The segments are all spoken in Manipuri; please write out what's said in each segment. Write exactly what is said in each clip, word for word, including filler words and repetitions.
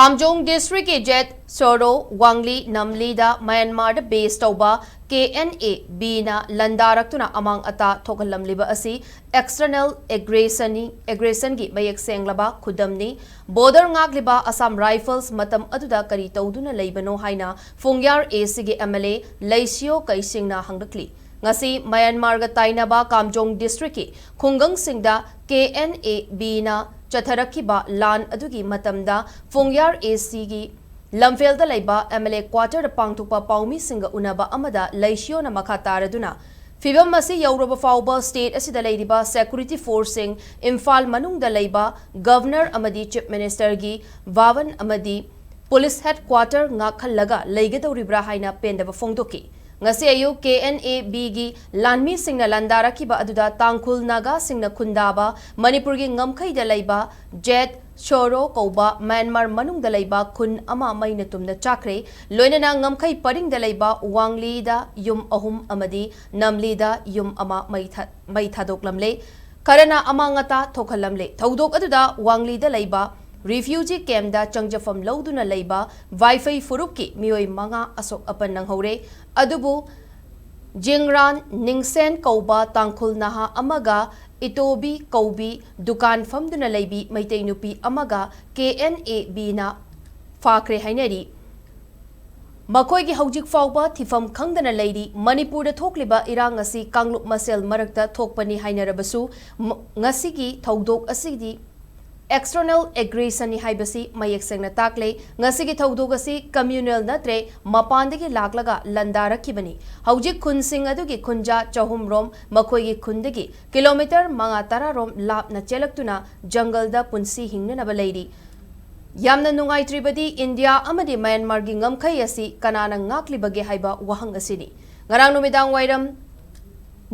ꯀꯥꯝꯖꯣꯡ ꯗꯤꯁꯇ꯭ꯔꯤꯛꯀꯤ ꯖꯦꯠ ꯁꯣꯔꯣ ꯋꯥꯡꯂꯤ ꯅꯝꯂꯤꯗ ꯃ꯭ꯌꯥꯟꯃꯥꯔꯗ ꯕꯦꯁ ꯇꯧꯕ ꯀꯦ ꯑꯦꯟ ꯑꯦ ꯕꯤꯅ ꯂꯟꯗꯥꯔꯛꯇꯨꯅ ꯑꯃꯥꯡ ꯑꯇꯥ ꯊꯣꯛꯍꯜꯂꯝꯂꯤꯕ ꯑꯁꯤ ꯑꯦꯛꯁꯇꯔꯅꯦꯜ ꯑꯦꯒ꯭ꯔꯦꯁꯟꯒꯤ ꯃꯌꯦꯛ ꯁꯦꯡꯂꯕ ꯈꯨꯗꯝꯅꯤ꯫ ꯕꯣꯔꯗꯔ ꯉꯥꯛꯂꯤꯕ ꯑꯁꯥꯝ ꯔꯥꯏꯐꯜꯁ ꯃꯇꯝ ꯑꯗꯨꯗ ꯀꯔꯤ ꯇꯧꯗꯨꯅ ꯂꯩꯕꯅꯣ ꯍꯥꯏꯅ ꯐꯨꯡꯌꯥꯔ ꯑꯦ ꯁꯤꯒꯤ ꯑꯦꯝ ꯑꯦꯜ ꯑꯦ ꯂꯩꯁꯤꯌꯣ ꯀꯩꯁꯤꯡꯅ ꯍꯪꯂꯛꯂꯤ꯫ ꯉꯁꯤ ꯃ꯭ꯌꯥꯟꯃꯥꯔꯒ ꯇꯥꯏꯅꯕ ꯀꯥꯝꯖꯣꯡ ꯗꯤꯁꯇ꯭ꯔꯤꯛꯀꯤ ꯈꯨꯡꯒꯪꯁꯤꯡꯗ ꯀꯦ ꯑꯦꯟ ꯑꯦ ꯕꯤꯅ ꯆꯠꯊꯔꯛꯈꯤꯕ ꯂꯥꯟ ꯑꯗꯨꯒꯤ ꯃꯇꯝꯗ ꯐꯨꯡꯌꯥꯔ ꯑꯦ ꯁꯤꯒꯤ ꯂꯝꯐꯦꯜꯗ ꯂꯩꯕ ꯑꯦꯝ ꯑꯦꯜ ꯑꯦ ꯀ꯭ꯋꯥꯇꯔꯗ ꯄꯥꯡꯊꯣꯛꯄ ꯄꯥꯎꯃꯤꯁꯤꯡꯒ ꯎꯅꯕ ꯑꯃꯗ ꯂꯩꯁꯤꯌꯣꯅ ꯃꯈꯥ ꯇꯥꯔꯗꯨꯅ, ꯐꯤꯕꯝ ꯑꯁꯤ ꯌꯧꯔꯕ ꯐꯥꯎꯕ ꯁ꯭ꯇꯦꯠ ꯑꯁꯤꯗ ꯂꯩꯔꯤꯕ ꯁꯦꯀ꯭ꯌꯨꯔꯤꯇꯤ ꯐꯣꯔꯁꯁꯤꯡ ꯏꯝꯐꯥꯜ ꯃꯅꯨꯡꯗ ꯂꯩꯕ ꯒꯚꯔꯅꯔ ꯑꯃꯗꯤ ꯆꯤꯐ ꯃꯤꯅꯤꯁꯇꯔꯒꯤ ꯚꯥꯕꯟ ꯑꯃꯗꯤ ꯄꯨꯂꯤꯁ ꯍꯦꯗꯀ꯭ꯋꯥꯇꯔ ꯉꯥꯛꯍꯜꯂꯒ ꯂꯩꯒꯗꯧꯔꯤꯕ꯭ꯔꯥ ꯍꯥꯏꯅ ꯄꯦꯟꯗꯕ ꯐꯣꯡꯗꯣꯛꯈꯤ꯫ ꯉꯁꯤ ꯑꯌꯨꯛ ꯀꯦ ꯑꯦꯟ ꯑꯦ ꯕꯤꯒꯤ ꯂꯥꯟꯃꯤꯁꯤꯡꯅ ꯂꯥꯟꯗꯥꯔꯛꯈꯤꯕ ꯑꯗꯨꯗ ꯇꯥꯡꯈꯨꯜ ꯅꯥꯒꯥꯁꯤꯡꯅ ꯈꯨꯟꯗꯥꯕ ꯃꯅꯤꯄꯨꯔꯒꯤ ꯉꯝꯈꯩꯗ ꯂꯩꯕ ꯖꯦꯠ ꯁꯣꯔꯣ ꯀꯧꯕ ꯃ꯭ꯌꯥꯟꯃꯥꯔ ꯃꯅꯨꯡꯗ ꯂꯩꯕ ꯈꯨꯟ ꯑꯃ ꯃꯩꯅ ꯇꯨꯝꯅ ꯆꯥꯛꯈ꯭ꯔꯦ꯫ ꯂꯣꯏꯅꯅ ꯉꯝꯈꯩ ꯄꯔꯤꯡꯗ ꯂꯩꯕ ꯋꯥꯡꯂꯤꯗ ꯌꯨꯝ ꯑꯍꯨꯝ ꯑꯃꯗꯤ ꯅꯝꯂꯤꯗ ꯌꯨꯝ ꯑꯃ ꯃꯩ ꯊꯥ-, ꯃꯩ ꯊꯥꯗꯣꯛꯂꯝꯂꯦ꯫ ꯈꯔꯅ ꯑꯃꯥꯡ ꯑꯇꯥ ꯊꯣꯛꯍꯜꯂꯝꯂꯦ꯫ ꯊꯧꯗꯣꯛ ꯑꯗꯨꯗ ꯋꯥꯡꯂꯤꯗ ꯂꯩꯕ ꯔꯤꯐ꯭ꯌꯨꯖꯤ ꯀꯦꯝꯞꯇ ꯆꯪꯖꯐꯝ ꯂꯧꯗꯨꯅ ꯂꯩꯕ ꯋꯥꯏꯐꯩ ꯐꯨꯔꯨꯞꯀꯤ ꯃꯤꯑꯣꯏ ꯃꯉꯥ ꯑꯁꯣꯛ ꯑꯄꯟ ꯅꯪꯍꯧꯔꯦ꯫ ꯑꯗꯨꯕꯨ ꯖꯤꯡꯔꯥꯟ ꯅꯤꯡꯁꯦꯟ ꯀꯧꯕ ꯇꯥꯡꯈꯨꯜ ꯅꯍꯥ ꯑꯃꯒ ꯏꯇꯣꯕꯤ ꯀꯧꯕꯤ ꯗꯨꯀꯥꯟ ꯐꯝꯗꯨꯅ ꯂꯩꯕꯤ ꯃꯩꯇꯩ ꯅꯨꯄꯤ ꯑꯃꯒ ꯀꯦ ꯑꯦꯟ ꯑꯦ ꯕꯤꯅ ꯐꯥꯈ꯭ꯔꯦ ꯍꯥꯏꯅꯔꯤ꯫ ꯃꯈꯣꯏꯒꯤ ꯍꯧꯖꯤꯛ ꯐꯥꯎꯕ ꯊꯤꯐꯝ ꯈꯪꯗꯅ ꯂꯩꯔꯤ꯫ ꯃꯅꯤꯄꯨꯔꯗ ꯊꯣꯛꯂꯤꯕ ꯏꯔꯥꯡ ꯑꯁꯤ ꯀꯥꯡꯂꯨꯞ ꯃꯁꯦꯜ ꯃꯔꯛꯇ ꯊꯣꯛꯄꯅꯤ ꯍꯥꯏꯅꯔꯕꯁꯨ, ꯃ-, ꯉꯁꯤꯒꯤ ꯊꯧꯗꯣꯛ ꯑꯁꯤꯗꯤ ꯑꯦꯛꯁꯇꯔꯅꯦꯜ ꯑꯦꯒ꯭ꯔꯦꯁꯟꯅꯤ ꯍꯥꯏꯕꯁꯤ ꯃꯌꯦꯛ ꯁꯦꯡꯅ ꯇꯥꯛꯂꯦ꯫ ꯉꯁꯤꯒꯤ ꯊꯧꯗꯣꯛ ꯑꯁꯤ ꯀꯝꯃ꯭ꯌꯨꯅꯦꯜ ꯅꯠꯇ꯭ꯔꯦ, ꯃꯄꯥꯟꯗꯒꯤ ꯂꯥꯛꯂꯒ ꯂꯥꯟꯗꯥꯔꯛꯈꯤꯕꯅꯤ꯫ ꯍꯧꯖꯤꯛ ꯈꯨꯟꯁꯤꯡ ꯑꯗꯨꯒꯤ ꯈꯨꯟꯖꯥ ꯆꯍꯨꯝ ꯔꯣꯝ ꯃꯈꯣꯏꯒꯤ ꯈꯨꯟꯗꯒꯤ ꯀꯤꯂꯣꯃꯤꯇꯔ ꯃꯉꯥ ꯇꯔꯥ ꯔꯣꯝ ꯂꯥꯞꯅ ꯆꯦꯜꯂꯛꯇꯨꯅ ꯖꯪꯒꯜꯗ ꯄꯨꯟꯁꯤ ꯍꯤꯡꯅꯅꯕ ꯂꯩꯔꯤ꯫ ꯌꯥꯝꯅ ꯅꯨꯡꯉꯥꯏꯇ꯭ꯔꯤꯕꯗꯤ ꯏꯟꯗꯤꯌꯥ ꯑꯃꯗꯤ ꯃ꯭ꯌꯥꯟꯃꯥꯔꯒꯤ ꯉꯝꯈꯩ ꯑꯁꯤ ꯀꯅꯥꯅ ꯉꯥꯛꯂꯤꯕꯒꯦ ꯍꯥꯏꯕ ꯋꯥꯍꯪ ꯑꯁꯤꯅꯤ꯫ ꯉꯔꯥꯡ ꯅꯨꯃꯤꯗꯥꯡ ꯋꯥꯏꯔꯝ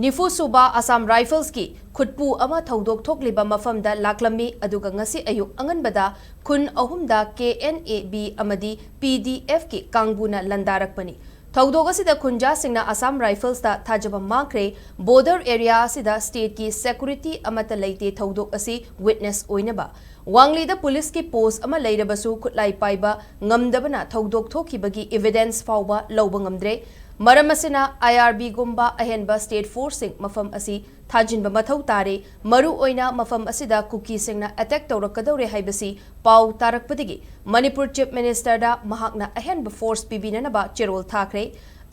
ꯅꯤꯐꯨ ꯁꯨꯕ ꯑꯁꯥꯝ ꯔꯥꯏꯐꯜꯁꯀꯤ ꯈꯨꯠꯄꯨ ꯑꯃ ꯊꯧꯗꯣꯛ ꯊꯣꯛꯂꯤꯕ ꯃꯐꯝꯗ ꯂꯥꯛꯂꯝꯃꯤ, ꯑꯗꯨꯒ ꯉꯁꯤ ꯑꯌꯨꯛ ꯑꯉꯟꯕꯗ ꯈꯨꯟ ꯑꯍꯨꯝꯗ ꯀꯦ ꯑꯦꯟ ꯑꯦ ꯕꯤ ꯑꯃꯗꯤ ꯄꯤ ꯗꯤ ꯑꯦꯐꯀꯤ ꯀꯥꯡꯕꯨꯅ ꯂꯥꯟꯗꯥꯔꯛꯄꯅꯤ꯫ ꯊꯧꯗꯣꯛ ꯑꯁꯤꯗ ꯈꯨꯟꯖꯥꯁꯤꯡꯅ ꯑꯁꯥꯝ ꯔꯥꯏꯐꯜꯁꯇ ꯊꯥꯖꯕ ꯃꯥꯡꯈ꯭ꯔꯦ꯫ ꯕꯣꯔꯗꯔ ꯑꯦꯔꯤꯌꯥ ꯑꯁꯤꯗ ꯁ꯭ꯇꯦꯠꯀꯤ ꯁꯦꯀ꯭ꯌꯨꯔꯤꯇꯤ ꯑꯃꯠꯇ ꯂꯩꯇꯦ ꯊꯧꯗꯣꯛ ꯑꯁꯤ ꯋꯤꯠꯅꯦꯁ ꯑꯣꯏꯅꯕ꯫ ꯋꯥꯡꯂꯤꯗ ꯄꯨꯂꯤꯁꯀꯤ ꯄꯣꯁ ꯑꯃ ꯂꯩꯔꯕꯁꯨ ꯈꯨꯠꯂꯥꯏ ꯄꯥꯏꯕ ꯉꯝꯗꯕꯅ ꯊꯧꯗꯣꯛ ꯊꯣꯛꯈꯤꯕꯒꯤ ꯏꯚꯤꯗꯦꯟꯁ ꯐꯥꯎꯕ ꯂꯧꯕ ꯉꯝꯗ꯭ꯔꯦ꯫ ꯃꯔꯝ ꯑꯁꯤꯅ ꯑꯥꯏ ꯑꯥꯔ ꯕꯤꯒꯨꯝꯕ ꯑꯍꯦꯟꯕ ꯁ꯭ꯇꯦꯠ ꯐꯣꯔꯁꯁꯤꯡ ꯃꯐꯝ ꯑꯁꯤ ꯊꯥꯖꯤꯟꯕ ꯃꯊꯧ ꯇꯥꯔꯦ꯫ ꯃꯔꯨ ꯑꯣꯏꯅ ꯃꯐꯝ ꯑꯁꯤꯗ ꯀꯨꯀꯤꯁꯤꯡꯅ ꯑꯦꯇꯦꯛ ꯇꯧꯔꯛꯀꯗꯧꯔꯦ ꯍꯥꯏꯕꯁꯤ ꯄꯥꯎ ꯇꯥꯔꯛꯄꯗꯒꯤ ꯃꯅꯤꯄꯨꯔ ꯆꯤꯐ ꯃꯤꯅꯤꯁꯇꯔꯗ ꯃꯍꯥꯛꯅ ꯑꯍꯦꯟꯕ ꯐꯣꯔꯁ ꯄꯤꯕꯤꯅꯅꯕ ꯆꯦꯔꯣꯜ ꯊꯥꯈ꯭ꯔꯦ꯫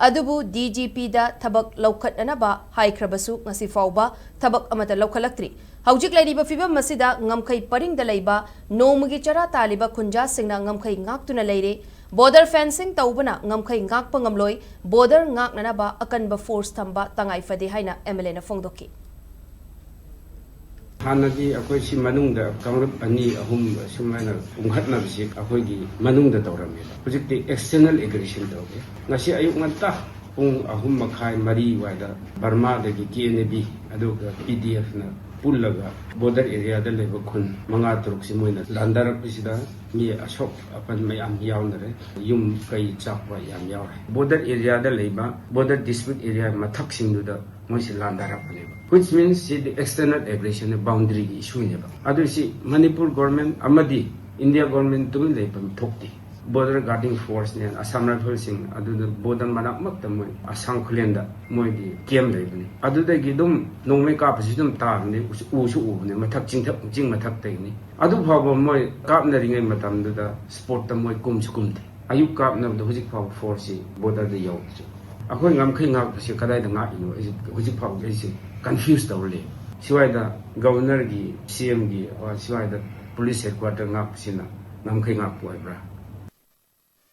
ꯑꯗꯨꯕꯨ ꯗꯤ ꯖꯤ ꯄꯤꯗ ꯊꯕꯛ ꯂꯧꯈꯠꯅꯅꯕ ꯍꯥꯏꯈ꯭ꯔꯕꯁꯨ ꯉꯁꯤ ꯐꯥꯎꯕ ꯊꯕꯛ ꯑꯃꯠꯇ ꯂꯧꯈꯠꯂꯛꯇ꯭ꯔꯤ꯫ ꯍꯧꯖꯤꯛ ꯂꯩꯔꯤꯕ ꯐꯤꯕꯝ ꯑꯁꯤꯗ ꯉꯝꯈꯩ ꯄꯔꯤꯡꯗ ꯂꯩꯕ ꯅꯣꯡꯃꯒꯤ ꯆꯔꯥ ꯇꯥꯜꯂꯤꯕ ꯈꯨꯟꯖꯥꯁꯤꯡꯅ ꯉꯝꯈꯩ ꯉꯥꯛꯇꯨꯅ ꯂꯩꯔꯦ꯫ ꯕꯣꯔꯗꯔ ꯐꯦꯟꯁꯤꯡ ꯇꯧꯕꯅ ꯉꯝꯈꯩ ꯉꯥꯛꯄ ꯉꯝꯂꯣꯏ꯫ ꯕꯣꯔꯗꯔ ꯉꯥꯛꯅꯅꯕ ꯑꯀꯟꯕ ꯐꯣꯔꯁ ꯊꯝꯕ ꯇꯉꯥꯏ ꯐꯗꯦ ꯍꯥꯏꯅ ꯑꯦꯝ ꯑꯦꯜ ꯑꯦꯅ ꯐꯣꯡꯗꯣꯛꯈꯤ꯫ ꯍꯥꯟꯅꯗꯤ ꯑꯩꯈꯣꯏ ꯁꯤ ꯃꯅꯨꯡꯗ ꯀꯥꯡꯂꯨꯞ ꯑꯅꯤ ꯑꯍꯨꯝ ꯁꯨꯃꯥꯏꯅ ꯄꯨꯡꯈꯠꯅꯕꯁꯤ ꯑꯩꯈꯣꯏꯒꯤ ꯃꯅꯨꯡꯗ ꯇꯧꯔꯝꯃꯦꯕ꯫ ꯍꯧꯖꯤꯛꯇꯤ ꯑꯦꯛꯁꯇꯔꯅꯦꯜ ꯑꯦꯒ꯭ꯔꯦꯁꯟ ꯇꯧꯔꯦ꯫ ꯉꯁꯤ ꯑꯌꯨꯛ ꯉꯟꯇꯥ ꯄꯨꯡ ꯑꯍꯨꯝ ꯃꯈꯥꯏ ꯃꯔꯤ ꯋꯥꯏꯗ ꯕꯔꯃꯥꯗꯒꯤ ꯀꯦ ꯑꯦꯟ ꯑꯦ ꯕꯤ ꯑꯗꯨꯒ ꯄꯤ ꯗꯤ ꯑꯦꯐꯅ ꯄꯨꯜꯂꯒ ꯕꯣꯔꯗꯔ ꯑꯦꯔꯤꯌꯥꯗ ꯂꯩꯕ ꯈꯨꯟ ꯃꯉꯥ ꯇꯔꯨꯛꯁꯤ ꯃꯣꯏꯅ ꯂꯥꯟꯗꯥꯔꯛꯄꯁꯤꯗ ꯃꯤ ꯑꯁꯣꯛ ꯑꯄꯟ ꯃꯌꯥꯝ ꯌꯥꯎꯅꯔꯦ꯫ ꯌꯨꯝ ꯀꯩ ꯆꯥꯛꯄ ꯌꯥꯝ ꯌꯥꯎꯔꯦ꯫ ꯕꯣꯔꯗꯔ ꯑꯦꯔꯤꯌꯥꯗ ꯂꯩꯕ ꯕꯣꯔꯗꯔ ꯗꯤꯁꯄ꯭ꯌꯨꯠ ꯑꯦꯔꯤꯌꯥ ꯃꯊꯛꯁꯤꯡꯗꯨꯗ ꯃꯣꯏꯁꯤ ꯂꯥꯟꯗꯥꯔꯛꯄꯅꯦꯕ꯫ Which means ꯁꯤꯗꯤ ꯑꯦꯛꯁꯇꯔꯅꯦꯜ ꯑꯦꯒ꯭ꯔꯦꯁꯟ, ꯕꯥꯎꯟꯗꯔꯤꯒꯤ ꯏꯁꯨꯅꯦꯕ꯫ ꯑꯗꯨ ꯁꯤ ꯃꯅꯤꯄꯨꯔ ꯒꯣꯔꯃꯦꯟ ꯑꯃꯗꯤ ꯏꯟꯗꯤꯌꯥ ꯒꯣꯔꯃꯦꯟ ꯇꯨꯃꯤꯟ ꯂꯩꯐꯝ ꯊꯣꯛꯇꯦ꯫ ꯕꯣꯔꯗꯔ ꯒꯥꯔꯗꯤꯡ ꯐꯣꯔꯁꯅꯦ, ꯑꯁꯥꯝ ꯔꯥꯏꯐꯜꯁꯤꯡ ꯑꯗꯨꯗ ꯕꯣꯔꯗꯔ ꯃꯅꯥꯛꯃꯛꯇ ꯃꯣꯏ ꯑꯁꯥꯝ ꯈꯨꯂꯦꯟꯗ ꯃꯣꯏꯒꯤ ꯀꯦꯝ ꯂꯩꯕꯅꯤ꯫ ꯑꯗꯨꯗꯒꯤ ꯑꯗꯨꯝ ꯅꯣꯡꯃꯩ ꯀꯥꯞꯄꯁꯨ ꯑꯗꯨꯝ ꯇꯥꯕꯅꯤ, ꯎꯁꯨ ꯎꯕꯅꯦ, ꯃꯊꯛ ꯆꯤꯡꯊꯛ ꯆꯤꯡ ꯃꯊꯛꯇꯒꯤꯅꯤ꯫ ꯑꯗꯨ ꯐꯥꯎꯕ ꯃꯣꯏ ꯀꯥꯞꯅꯔꯤꯉꯩ ꯃꯇꯝꯗꯨꯗ ꯁ꯭ꯄꯣꯠꯇ ꯃꯣꯏ ꯀꯨꯝꯁꯨ ꯀꯨꯝꯗꯦ꯫ ꯑꯌꯨꯛ ꯀꯥꯞꯅꯕꯗ ꯍꯧꯖꯤꯛ ꯐꯥꯎꯕ ꯐꯣꯔꯁꯁꯤ ꯕꯣꯔꯗꯔꯗ ꯌꯧꯗ꯭ꯔꯤ꯫ ꯑꯩꯈꯣꯏ ꯉꯝꯈꯩ ꯉꯥꯛꯄꯁꯤ ꯀꯗꯥꯏꯗ ꯉꯥꯛꯏꯅꯣ? ꯑꯩꯁꯦ ꯍꯧꯖꯤꯛ ꯐꯥꯎꯕ ꯑꯩꯁꯦ ꯀꯟꯐ꯭ꯌꯨꯁ ꯇꯧꯔ ꯂꯩ꯫ ꯁꯤꯋꯥꯏꯗ ꯒꯕꯔꯅꯔꯒꯤ, ꯁꯤ ꯑꯦꯝꯒꯤ, ꯁꯤꯋꯥꯏꯗ ꯄꯨꯂꯤꯁ ꯍꯦꯗꯀ꯭ꯋꯥꯇꯔ ꯉꯥꯛꯄꯁꯤꯅ ꯉꯝꯈꯩ ꯉꯥꯛꯄ ꯑꯣꯏꯕ꯭ꯔꯥ?